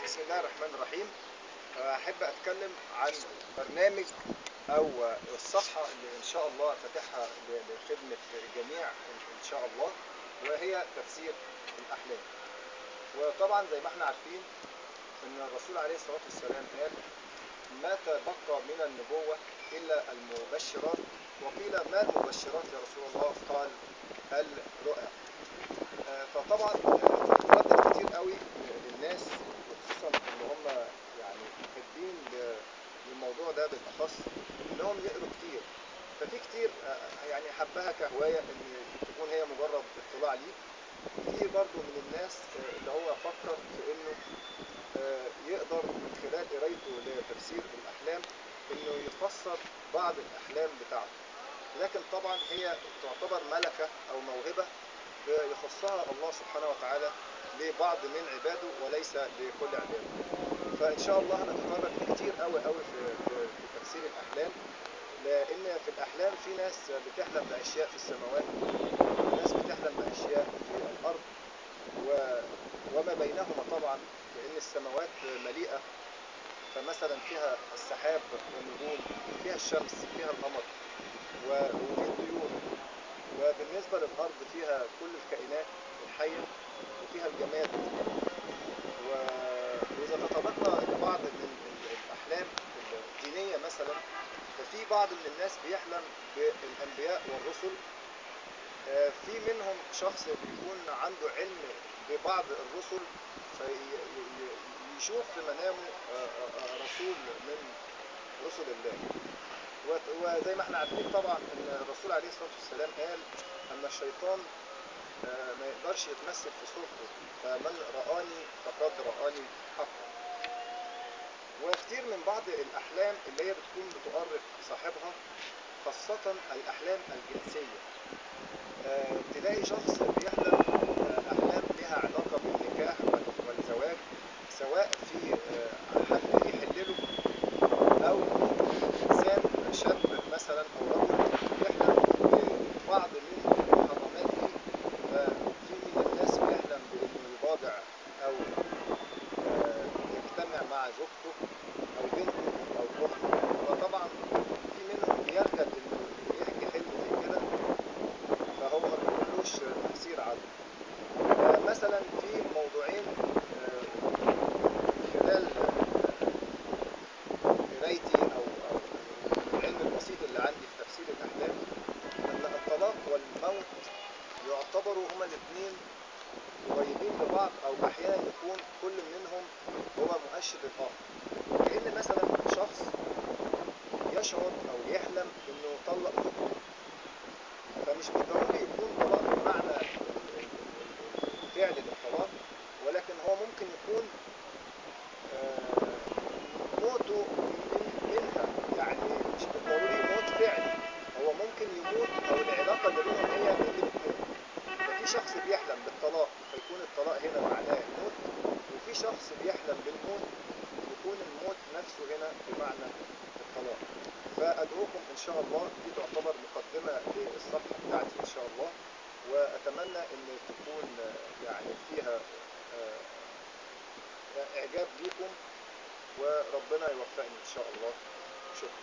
بسم الله الرحمن الرحيم. أحب أتكلم عن برنامج أو الصفحة اللي إن شاء الله فاتحها لخدمة الجميع إن شاء الله، وهي تفسير الأحلام. وطبعا زي ما احنا عارفين إن الرسول عليه الصلاة والسلام قال: ما تبقى من النبوة إلا المبشرات. وقيل: ما المبشرات يا رسول الله؟ قال: الرؤى. فطبعا تردد كتير قوي للناس، وخصوصا اللي هم يعني محبين للموضوع ده بالاخص، انهم يقروا كتير. ففي كتير يعني حبها كهواية ان تكون هي مجرد اطلاع ليه. في برضو من الناس اللي هو فكر في انه يقدر من خلال قرايته لتفسير الاحلام انه يفسر بعض الاحلام بتاعته، لكن طبعا هي تعتبر ملكه او موهبة يخصها الله سبحانه وتعالى لبعض من عباده وليس لكل عباده. فإن شاء الله هنتطرق كتير قوي قوي في تفسير الأحلام، لأن في الأحلام في ناس بتحلم بأشياء في السماوات، وناس بتحلم بأشياء في الأرض وما بينهما طبعا، لأن السماوات مليئة، فمثلا فيها السحاب والنجوم، فيها الشمس، فيها القمر، وفي الطيور. وبالنسبة للأرض فيها كل الكائنات الحية وفيها الجماد. وإذا تطرقنا لبعض من الأحلام الدينية مثلا، ففي بعض من الناس بيحلم بالأنبياء والرسل. في منهم شخص بيكون عنده علم ببعض الرسل، فيشوف في منامه رسول من رسل الله. وزي ما احنا عارفين طبعا ان الرسول عليه الصلاة والسلام قال ان الشيطان ما يقدرش يتمثل في صورته، فمن رآني فقد رآني حقا. وكتير من بعض الأحلام اللي هي بتكون بتؤرق صاحبها، خاصة الأحلام الجنسية. تلاقي شخص بيحلم أحلام لها علاقة بالنكاح والزواج، سواء في حد يحلله أو إنسان شاب مثلا أو رجل بيحلم ببعض من المحرمات دي. ففي من الناس بيحلم بإنه يضاجع أو يجتمع مع زوجته أو بنته أو أخته، فطبعا في منهم بيرغب إنه يحكي حلم زي كده، فهو ما بيقولوش تفسير عنه. مثلا في موضوعين خلال قرايتي أو العلم البسيط اللي عندي في تفسير الأحلام، أن الطلاق والموت يعتبروا هما الاثنين قريبين لبعض، أو أحيانا يكون كل منهم هو مؤشر للآخر. كأن مثلا شخص يشعر أو يحلم إنه طلق زوجته، فمش بالضروري يكون طلاق بمعنى فعل الطلاق، ولكن هو ممكن يكون موته منها، يعني مش بالضروري موت فعلي، هو ممكن يموت أو العلاقة اللي بينهم هي اللي بتموت. ففي شخص بيحلم بالطلاق فيكون الطلاق هنا معناه موت، وفي شخص بيحلم بالموت يكون الموت نفسه هنا بمعنى الطلاق. فأدعوكم إن شاء الله، دي تعتبر مقدمة للصفحة بتاعتي إن شاء الله، وأتمنى إن تكون يعني فيها إعجاب ليكم، وربنا يوفقني إن شاء الله. شكرا.